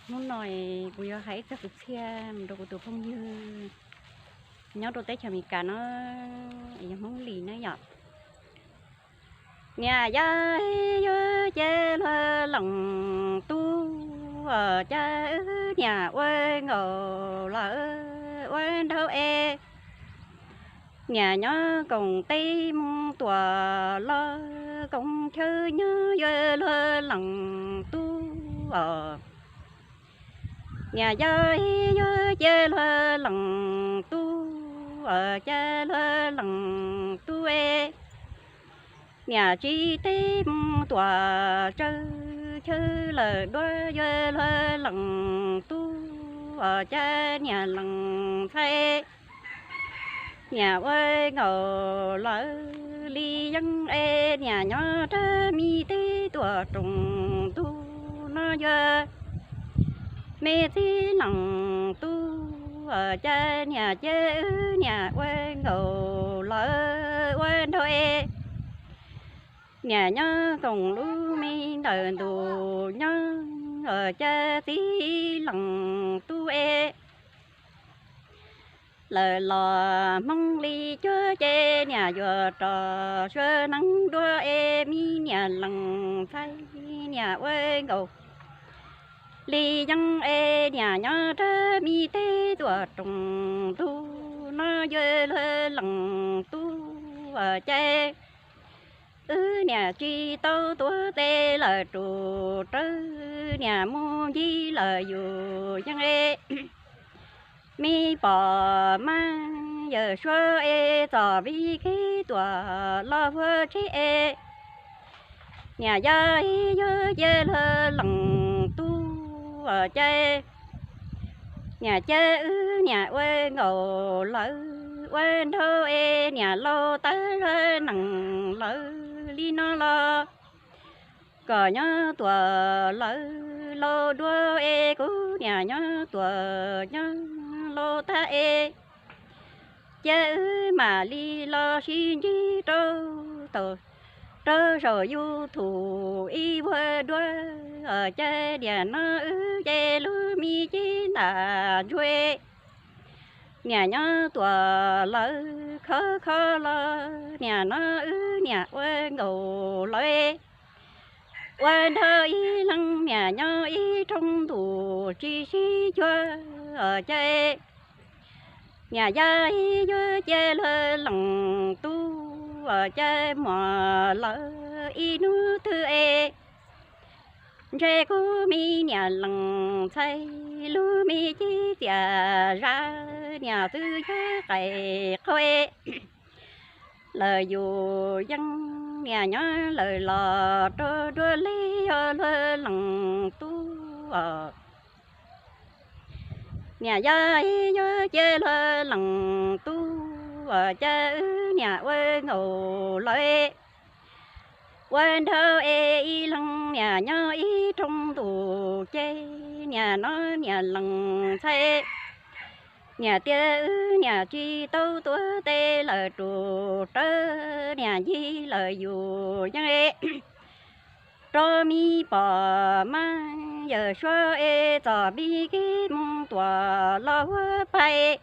Hnub no kuv yuav hais ib txog kwv txhiaj mus rau kuv tus phooj ywg nyob rau teb chaws Amelikas no, yog Hmoob Lis na yom. Niam yog ib yug ces luag leej tub, cas wb niam ua nkaus los ua nraug es, niam nyob koom teb mus tuam los koom chaw nyob yuav luag leej tub os. Niam yog ib yug ces luag leej tub, cas luag leej tub es, niam tsis teb mus tuam tsawg chaw lawm dua yuav luag leej tub, cas niam leej ntxhais niam ua nkaus lawv li yeeb es, niam nyob rag mi teb tuam rooj ntug no yuav me txiv leej tub, cas niam ces wb niam ua nkaus lawv ua nraug es, niam nyob koom lub me ntawm ntus nyob, cas txiv leej tub es, lawv los Hmoob li cuab ces niam yuav rov suav neeb dua es, me niam leej ntxhais niam ua nkaus li yeeb es, niam nyob rag mi teb tuam rooj ntug no yuav luag leej tub, cas wb niam tsis tau tuav tes lawm rus rawv, niam mus ncig lawm yus yeeb es, me pom mab yawm suav es, txom vij kib tuam los huab tsheb es, niam yog ib yug ces luag leej tub, cas niam ces wb niam ua nkaus lawv ua nraug es, niam laus tawv nees lawv li no los kom nyob tuam lawv laus dua es, kuv niam nyob tuam nyob laus tag es, ces wb mam li los sib ntsib rau tau rau saum YouTube ib vuag dua, cas niam no wb ces lub me cev ntam ntsuag, niam nyob tuam lawv khov kho los, niam no wb niam ua nkaus lawv ua nraug ib leeg, niam nyob ib rooj ntuj tsis sib cuag, cas niam yog ib yug ces luag leej tub, cas muaj lawv ib hnub twg es, ntshe kuv me niam leej ntxhais lub me cev txias zam, niam twb yog qaim qhau es, lawv yus yeej niam nyob lawm los rau dua li yog luag leej tub os. Niam yog ib yug ces luag leej tub, cas wb niam ua nkaus lawv ua nraug es, ib leeg niam nyob ib rooj ntuj ces, niam no niam leej ntxhais, niam tias wb niam tsis tau tuav tes lawm rus rawv, niam ncig lawm yus yeeb es, rau me pom mab yawm suav es, txom vij kib mus tuam los huab pais,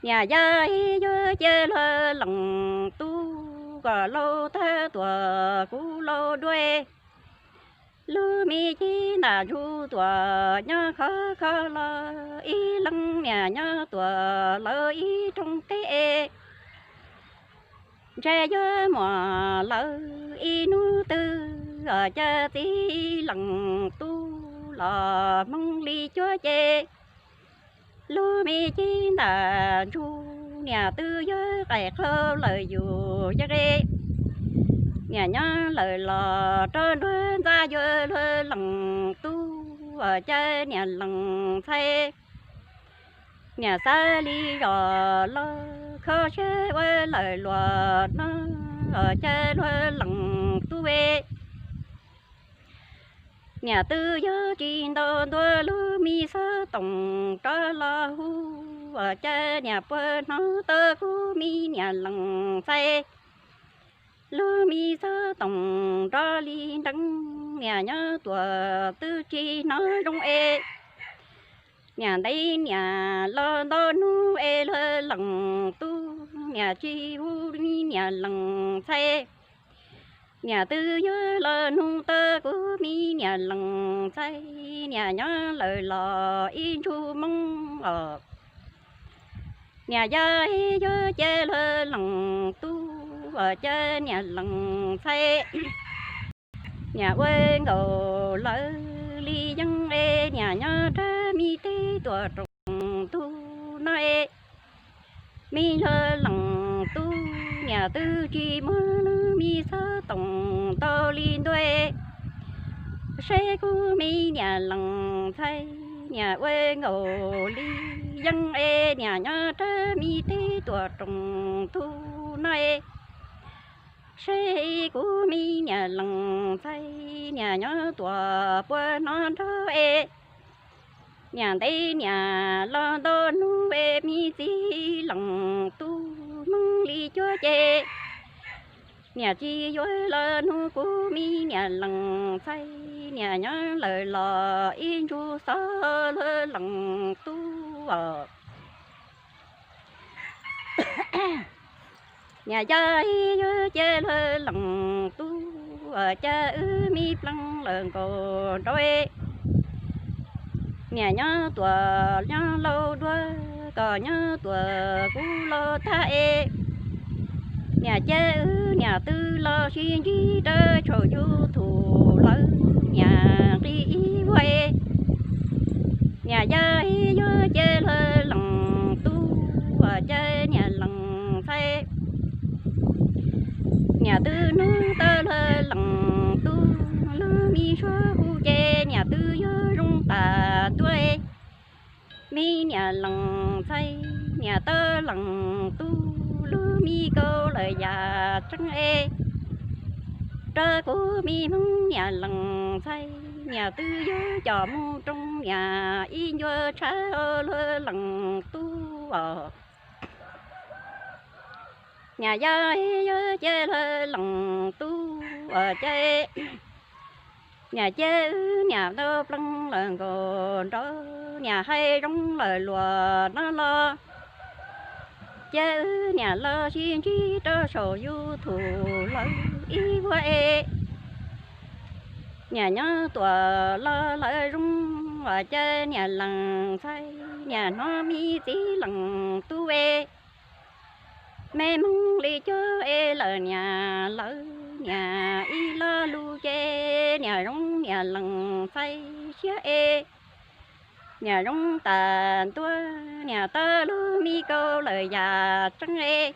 niam yog ib yug ces luag leej tub, kom laus tag tuam kuv laus dua, lub me cev ntam ntsuag tuam nyob khov kho los, ib leeg niam nyob tuam lawv ib rooj teb es, ntshe yuav muaj lawv ib hnub twg, cas txiv leej tub los Hmoob li cuab ces, lub me cev ntam ntsuag niam twb yog qaim qhau lawm yus yeeb es, niam nyob lawm los rau nruab ntxa yuav luag leej tub, cas niam leej ntxhais, niam xav li zos los kho siab ua lawm luag no, cas luag leej tub es, niam twb yog tsis ntau ntua lub me xov tooj rov los hu, cas niam puas hnov tau kuv me niam leej ntxhais lub me xov tooj nrov li nrees, niam nyob tuam twb tsis hnov zoo es, niam ntev niam los ntau hnub es luag lees tub, niam tsis hu me niam lees ntxhais. Niam twb yog los hnub tawm kuv me niam lees ntxhais, niam nyob lawm los ib ntsug moo os. Niam yog ib yog ces luag lees tub, ua cas niam lees ntxhais. Niam ua nkaus lawv li yeeb es, niam nyob rau me teb tuam roos tub no es, me luag lees tub, niam twb tsis muaj lub me xov toos tau li ntua es, seb kuv me niam lees ntxhais. Niam ua nkaus li yeeb es, niam nyob rau me teb tuam roos tub no es, seb kuv me niam lees ntxhais, niam nyob tuam puag no nrog es. Niam ntev niam los ntau hnub es, me txiv lees tub moog li cuag ces, niam tsis yuav los hnub kuv me niam lees ntxhais, niam nyob lawm los ib ntsug xov luag lees tub os. Niam yog ib yog ces luag lees tub, ua cas wb me pleev lawm nkaus nraud es. Niam nyob tuam nyob laus dua, koj nyob tuam kuv laus tag es. Niam ces wb niam twb los sib ntsib rau saum YouTube lawm, niam nqis ib vuag es. Niam yog ib yog ces luag lees tub, ua cas niam lees ntxhais. Niam twb hnov tau luag lees tub lub me suab hu ces, niam twb yog zoo tas tuaj es. Me niam lees ntxhais, niam tau lees tub lub me kaus lawm yam tseeb es. Rau kuv me hmoov niam lees ntxhais, niam twb yog coj mus rooj, niam ib ncua tshab luag lees tub os. Niam yog ib yog ces luag lees tub, ua cas niam ces wb niam tau pleev lawm nkaus nraud, niam hais zoo lawm luag no los. Ces wb niam los sib ntsib rau saum YouTube lawm ib vuag es. Niam nyob tuam los lawm zoo, ua cas niam lees ntxhais, niam hnov me txiv lees tub es. Me hmoov li cuag es lawm niam lawv, niam ib lo lus ces niam zoo niam lees ntxhais siab es. Niam zoo tas ntua, niam tau lub me kaus lawm yam tseeb es.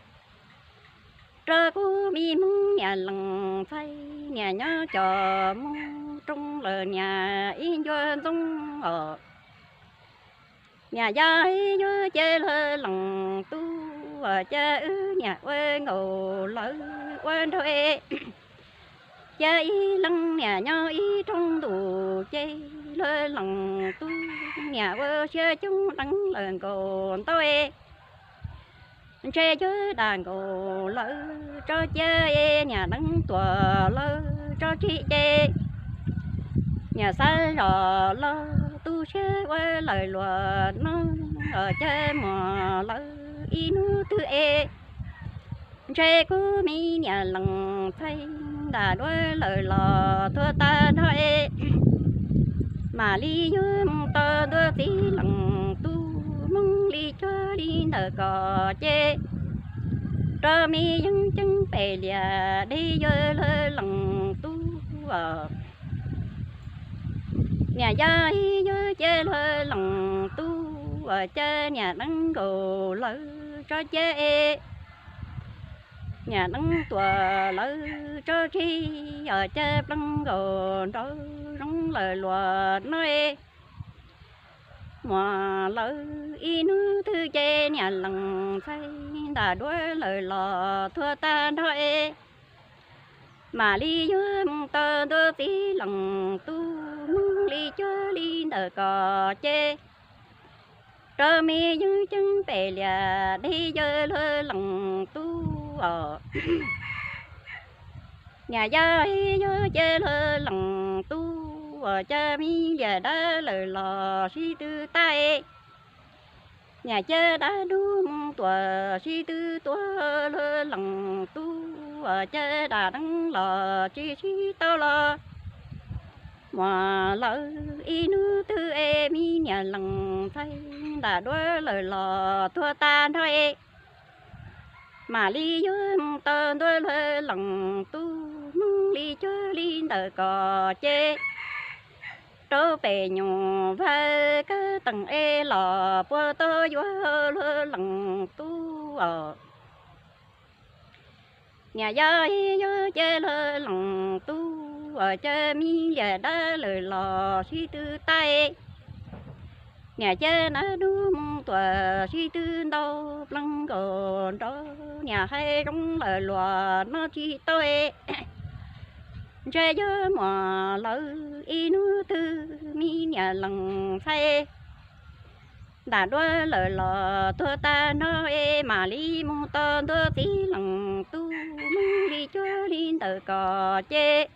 Rau kuv me hmoov niam lees ntxhais, niam nyob coj mus rooj lawm niam ib ncua ntxoov os. Niam yog ib yog ces luag lees tub, ua cas wb niam ua nkaus lawv ua nraug es. Ces ib leeg niam nyob ib rooj ntuj ces luag lees tub, niam ua siab coob deev lawm nkaus ntau es. Ntshe yog dag nkaus lawv tso cia es, niam deev tuam lawv tso tseg ces. Niam xav zoj los tu siab ua lawm luag no, cas muaj lawv ib hnub twg es. Ntshe kuv me niam lees ntxhais, ntam duav lawm los tuag tag nrho es. Mam li yuav mus tau ntua txiv lees tub, moog li cuag li ntawm koj ces. Rau me yeeb ceeb pem lias deb yog luag lees tub os. Niam yog ib yog ces luag lees tub, ua cas niam deev nkaus lawv tso cia es. Niam deev tuam lawv tso tseg, ua cas pleev nkaus nraud zoo lawm luag no es. Muaj lawv ib hnub twg ces niam lees ntxhais, ntam duav lawm los tuag tag nrho es. Mam li yuav mus tau ntua txiv lees tub, moog li cuag li ntawm koj ces. Rau me yeeb ceeb pem lias deb yog luag lees tub os. Niam yog ib yog ces luag lees tub. caw me liam dab lawm los sib tw tag. Niam caw dab dub mus tuam sib tw tuaj, luag lees tub caw dab neeb los tsis sib tau los. Muam lawv ib hnub twg es me niam lees ntxhais nram duab lawm los tuag tag nrho es mam li yuav mus tau ntua luag lees tub, Hmoob li cuag li ntawm kom ces rau pem nyuam Vaj Kab Teem es los puas tau yuav luag lees tub os. Niam yog yuav ces luag lees tub caw me liam dab lawm los sib tw tag. Niam caw dab dub mus tuam sib tw ntau plees nkaus nrov, niam hais zoo lawm luag no tsis tau. Ntshe yog muam lawv ib hnub twg me niam lees ntxhais nram duab lawm los tuag tag nrho es mam li mus tau ntua txiv lees tub, Hmoob li cuag li ntawm kom ces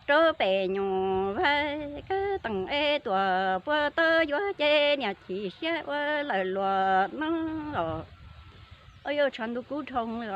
rau pem nyuam Vaj Kab Teem es tuam puas tau yuav ces niam chim siab ua lawm luag no os. Ua yuav tshav ntuj kub dhau li os.